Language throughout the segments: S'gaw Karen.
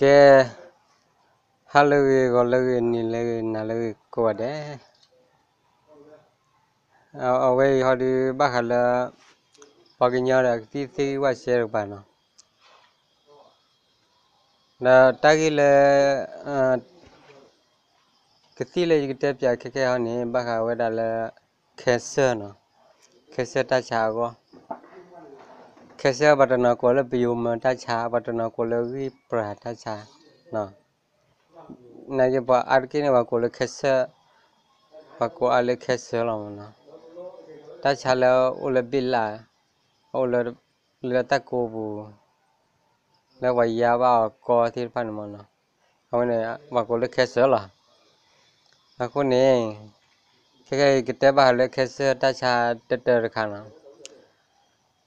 ကဲ, ဟါလၢအဂ့ၤ, ဂီၤလၢအဂ့ၤ, နံၤလၢအဂ့ၤ, နၤလၢအဂ့ၤ ကိးဂၤဒဲး. အဝဲအံၤဟီဒုး ဘၣ်ဃးလၢ ပှၤကညီဒီးကသံၣ်သ့ၣ်ဂံၢ်ဝၣ်စဲတကပၤနီၤ. ဒီးတၢ်ဂ့ၢ်လၢ ကသံၣ်လၢယကတဲပၠးခဲခဲဟီန့ၣ် ဘၣ်ဃးဝဲဒၣ်လၢ cancer နီၤ, cancer တၢ်ဆါအဂီၢ်, cancer ပှၤတနီၤကိးလၢပယိၤမၢတၢ်ဆါ, ပှၤတနီၤကိးလၢဂံၢ်ပြၤတၢ်ဆါ, နာ်က့ပှၤအါတက့ၢ်န့ၣ် ပှၤကိးလၢ cancer, ပှၤကိးအါလၢ cancer လီၤမးနီၤ. တၢ်ဆါလၢအိၣ်လၢဘ့ၣ်လၣ်, အိၣ်လၢ လၢတၢ်ကိးပူၤ, လၢပှၤယါဘၣ်အီၤကီသ့ၣ်တဖၣ်န့ၣ်မးနီၤ. အဝဲန့ၣ် ပှၤကိးလၢ cancer လီၤ. အဃိန့ၣ် ခဲခဲအံၤကတဲဘၣ်ဃးလၢ cancer တၢ်ဆါတၢတၢတခါနီၤ.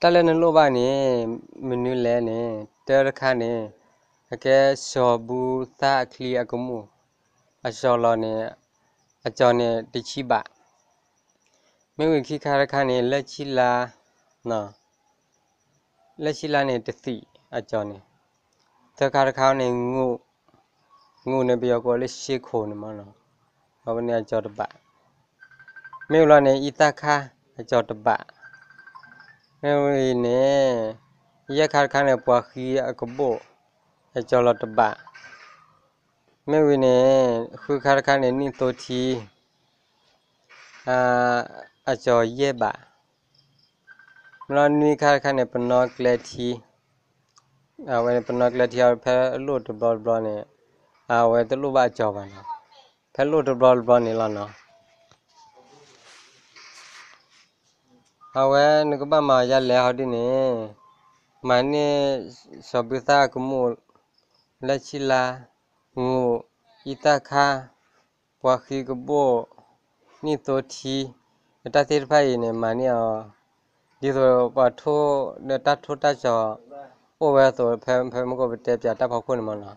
တၢ်လၢနလိၣ်ဘၣ်န့ၣ် မနုၤလဲၣ်န့ၣ် တၢတခါန့ၣ် အကဲစီၤဘူသၣ်အချံအကမူၣ်, အစီၤလီၤန့ၣ် အစီၤန့ၣ်တဆံဘး, မ့ၢ်ဝံၤခံခါတခါန့ၣ် လၢဆံလါ, လၢဆံလါန့ၣ်တသံးအစီၤန့ၣ်, သၢခါတခါန့ၣ် ငူး, ငူးန့ၣ်ပယီၤကိးလၢ ရှ့ခိၣ် န့ၣ်မးနီၤ, အဝဲန့ၣ်အစီၤတဘး, မ့ၢ်ဝံၤလီၤန့ၣ် အံသၣ်ခါ အစီၤတဘး, မ့ၢ်ဝံၤန့ၣ် ယဲၢ်ခါတခါန့ၣ် ပှၤဃံအကဘိၣ် အစီၤလီၤတဘး, မ့ၢ်ဝံၤန့ၣ် ဃုခါတခါန့ၣ် နံၣ်သိထံ အစီၤယဲၢ်ဘး, မ့ၢ်လီၤနွံခါတခါန့ၣ် ပနီၣ်ကျဲထံ, အဝဲန့ၣ်ပနီၣ်ကျဲထံအီၤ ဖဲလိၣ်တဘျီတဘျီန့ၣ် အဝဲတလိၣ်ဘၣ်အစီၤဘၣ်နီၤ, ဖဲလိၣ်တဘျီတဘျီန့ၣ်လီၤနီၤ. အဝဲနကဘၣ်မၤယါလဲၣ်ဟီဒ်န့ၣ်, မၤန့ၢ်စီၤဘူသၣ်ကမူၣ် လၢဆံလါ, ငူး, အံသၣ်ခါ, ပှၤဃံကဘိၣ်, နံၣ်သိထံ, တၢ်သ့ၣ်တဖၣ်အံၤန့ၣ် မၤန့ၢ်အီၤ, ဒ်သိးပှၤထိၣ်, ဒီးတၢ်ထိၣ်တၢ်စီၤ အိၣ်ဝဲအသိး ဖဲမုၢ်ကိၣ်ပတဲပၠးတၢ်ဖီခိၣ်န့ၣ်မးနီၤ,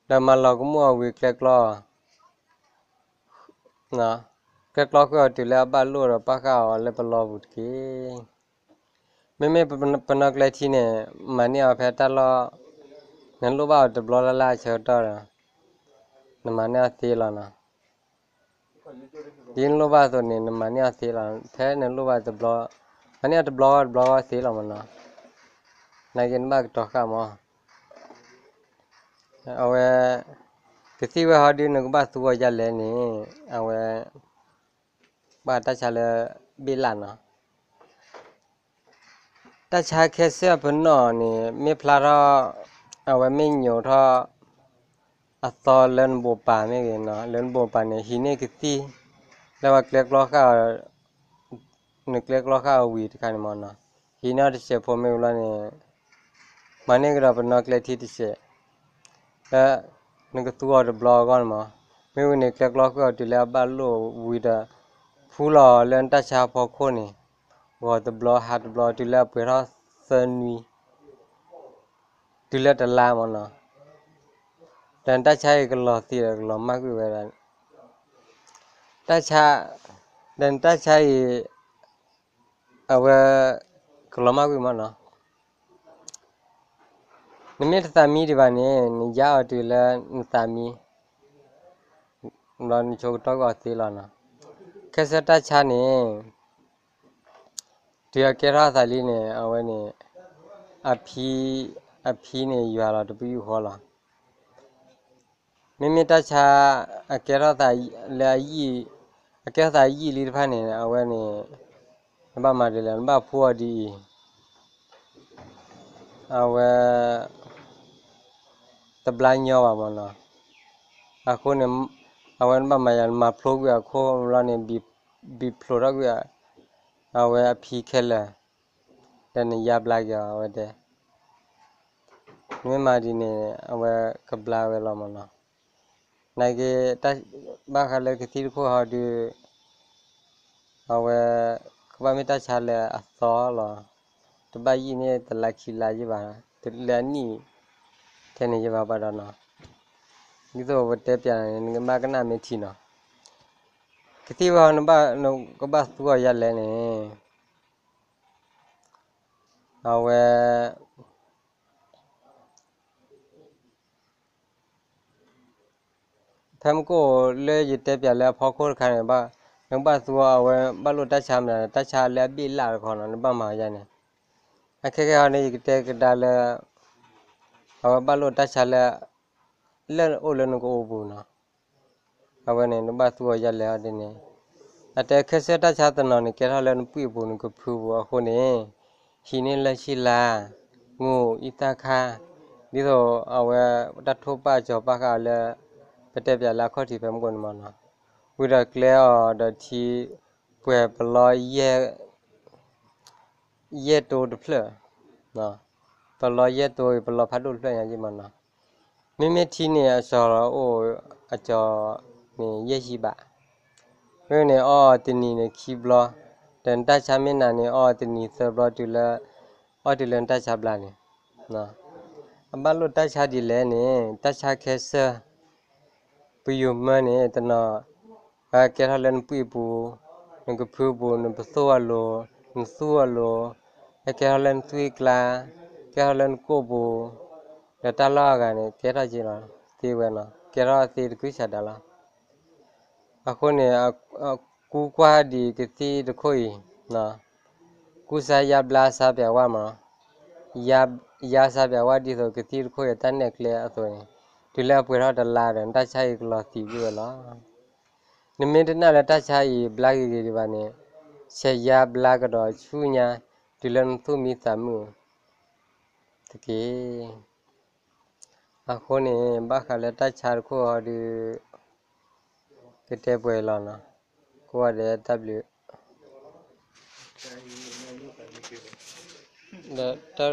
ဒီးမၤလီၤကမူၣ်အီၤဝံၤကျဲကျီ ကျဲကျီဃုာ်အီၤတုၤလၢအဘၣ်လိၣ်ဒီးပာ်ဃာ်အီၤလၢပလီၢ်ပူၤတက့ၢ်. မ့မ့ၢ်ပနီၣ်ကျဲထံန့ၣ် မၤန့ၢ်အီၤဖဲတၢ်လီၢ်, နလိၣ်ဘၣ်အီၤတဘျီလၢ်လၢ်အဆၢကတီၢ်ဒီး နမၤန့ၢ်အီၤသ့လီၤနီၤ. ဒ်နလိၣ်ဘၣ်အသိးန့ၣ် နမၤန့ၢ်အီၤသ့လီၤ. ဖဲနလိၣ်ဘၣ်တဘျီ, မၤန့ၢ်အီၤတဘျီဂီၢ်တဘျီဂီၢ်သ့လီၤမးနီၤ. နာ်က့နဘၣ်ကတီၤဃာ်မး. အဝဲ ကသံၣ်ဝဲဟီဒုး နကဘၣ်သူအီၤယါလဲၣ်န့ၣ် အဝဲ ဘၣ်တၢ်ဆါလၢဘ့ၣ်လၣ်နီၤ. တၢ်ဆါ cancer အပနီၣ်န့ၣ် မ့ၢ်ဖျါထီၣ် အဝဲမ့ၢ်ညိးထီၣ် အသီလၢနဘိးပာ်မ့ၢ်ဂ့ၤနီၤ, လၢနဘိးပာ်န့ၣ် ဟံးန့ၢ်ကသံၣ် လၢပှၤကျဲကျီဃာ်အီၤ, နကျဲကျီဃာ်အီၤဝံၤတခါန့ၣ်မးနီၤ, ဟံးန့ၢ်အီၤတစဲးဖိမ့ၢ်ဝံၤလီၤန့ၣ် မၤန့ၢ်ကဒီးပနီၣ်ကျဲထံတစဲး, လၢ နကသူအီၤတဘျီအဂီၢ်န့ၣ်မး, မ့ၢ်ဝံၤန့ၣ် ကျဲကျီဃာ်အီၤတုၤလၢအဘၣ်လိၣ်ဝံၤဒီး ဖှူလီၤလၢနတၢ်ဆါဖီခိၣ်န့ၣ် ဂီၤတဘျီဟါတဘျီ တုၤလၢအပှဲၤထီၣ်သၢနွံ တုၤလၢတလါမးနီၤ. ဒီးနတၢ်ဆါအံၤကလီၤသံဒီးကလီၤမၢ်ကွံာ်ဝဲဒၣ်, တၢ်ဆါ, ဒီးနတၢ်ဆါအံၤ အဝဲ ကလီၤမၢ်ကွံာ်မးနီၤ. နမ့ၢ်တသးမံဒံးဘၣ်န့ၣ် နယါအီၤတုၤလၢနသးမံ ဘျီနဆိကတီၢ်ကွံာ်အီၤသ့လီၤနီၤ. cancer တၢ်ဆါန့ၣ် တုၤအကဲထီၣ်အသးလံန့ၣ် အဝဲန့ၣ် အဖံ, အဖံန့ၣ် ယွၤလီၤတပယူာ်ဃီလီၤ. မ့မ့ၢ်တၢ်ဆါ အကဲထီၣ်သးလၢအယံာ်, အကဲထီၣ်သးယံာ်လံတဖၣ်န့ၣ် အဝဲန့ၣ် နဘၣ်မၤဒ်လဲၣ်, နဘၣ်ဖှူအီၤဒ်အံၤ အဝဲ တဘျါညီဘၣ်မးနီၤ. အဃိန့ၣ် အဝဲနဘၣ်မၤယၤ နမၤဖျိကွံာ်အခိၣ်ဘျီန့ၣ် ဘံၣ်ဖျိးထီၣ်ကွံာ် အဝဲအဖံခဲလၢာ်, ဒီးနယါဘျါက့ၤအီၤ အဝဲတဲ နမ့ၢ်မၤဒ်န့ၣ် အဝဲကဘျါဝဲလီၤမးနီၤ. နာ်က့ ဘၣ်ဃးလၢကသံၣ်တခိၣ်ဟီဒုး အဝဲ ကဘၣ်မ့ၢ်တၢ်ဆါလၢအသီလီၤ. တဘၣ်ယံာ်န့ၢ်တလါခံလါယံာ်ဘၣ်, လၢအနံၣ်ထဲန့ၣ်ယံာ်ဘၣ်ဘၣ်ဒီးနီၤ. ဒ်သိးပတဲပၠးန့ၣ် နကဘၣ်ကနၣ်မ့ၢ်ထံနီၤ. ကသံၣ်ဝဲဟီ နဘၣ်, နကဘၣ်သူအီၤယါလဲၣ်န့ၣ် အဝဲ ဖဲမုၢ်ကအိၣ်လၢယတဲပၠးလၢအဖီခိၣ်တခါန့ၣ်, နကဘၣ်သူအီၤ အဝဲဘၣ်လိၣ်တၢ်ဆါမနုၤ, တၢ်ဆါလၢအဘ့ၣ်လၣ်တခီနီၤ, နဘၣ်မၤအီၤယါန့ၣ်. အခဲကဲဟီန့ၣ် ယကတဲကဒါလၢ အဝဲဘၣ်လိၣ်တၢ်ဆါလၢ လၢအိၣ်လၢနကအိၣ်ပူၤနီၤ. အဝဲန့ၣ် နဘၣ်သူအီၤယါလဲၣ်အီၤဒ်န့ၣ်, အတဲခဲဆၢတၢ်ဆါတနီၤန့ၣ် ကဲထီၣ်လၢနပှံၢ်အပူၤ နကဖုပူၤအဃိန့ၣ်, ဟံးန့ၢ်လၢၢ်ဆံလါ, ငိၢ်အံသၣ်ခါ, ဒ်သိးအဝဲတၢ်ထိၣ်ပာ်စီၤပာ်ဃာ်အီၤလၢ ပတဲပၠးလၢအခီၣ်ထံးဖဲမုၢ်ကအိၣ်န့ၣ်မးနီၤ. ဝံၤဒီးကျဲအီၤဒီးထံပှဲၤပလီ ယဲၢ်တိတဖျၢၣ်, ပလီယဲၢ်တိအံၤ ပလီဖးဒိၣ်တဖျၢၣ်ညါယံမးနီၤ. မ့မ့ၢ်ထံန့ၣ် အစီၤလီၤအိၣ်အစီၤန့ၣ် ယဲၢ်ဆံဘး, မ့ၢ်န့ၣ် အီအီၤတနံၤန့ၣ်ခံဘျီ, ဒီးနတၢ်ဆါမ့ၢ်နၤန့ၣ် အီအီၤတနံၤသၢဘျီတုၤလၢ အီတုၤလၢနတၢ်ဆါဘျါန့ၣ်, အဘၣ်လိၣ်တၢ်ဆါဒ်လဲၣ်န့ၣ် တၢ်ဆါခဲဆၢ ပယိၤမၢန့ၣ် တနီၤ ကဲထီၣ်လၢနပှံၢ်ပူၤ, နကဖုပူၤ, နပသိၣ်အလိၤ, နသူၣ်အလိၤ, ဟဲကဲထီၣ်လၢနသွံၣ်ကျါ, ကဲထီၣ်လၢနကိာ်ပူၤ, ဒီးတၢ်လီၢ်အဂၤန့ၣ် ကဲထီၣ်က့ၤလီၤသ့ဝဲနီၤ, ကဲထီၣ်သ့တကုၢ်ဆးဒးလီၤ. အဃိန့ၣ် ကူကွၢ်ဒံးကသံၣ်တခိၣ်အံၤ, ကူစါယါဘျါစါပၠးဝါမး, ယါစါပၠးဝါဒ်သိးကသံၣ်တခိၣ်အံၤတၢ်နဲၣ်ကျဲအသိးန့ၣ်, တုၤလၢအပှဲၤထီၣ်တလါဒီး နတၢ်ဆါအံၤကလီၤသံးကွံာ်ဝဲလီၤ. နမ့ၢ်တနာ်လၢတၢ်ဆါအံၤဘျါဂ့ၤဂ့ၤဒံးဘၣ်န့ၣ်, ဆဲးယါဘျါကဒီးဆူညါ တုၤလၢနသူၣ်မံသးမုာ်တက့ၢ်. အဃိန့ၣ် ဘၣ်ဃးလၢတၢ်ဆါတခိၣ်ဟီဒုး ကတဲပှဲၤလီၤနီၤ, ကိးဂၤဒဲးတၢ်ဘျုး, ဒီးတၢ်ရဲၣ်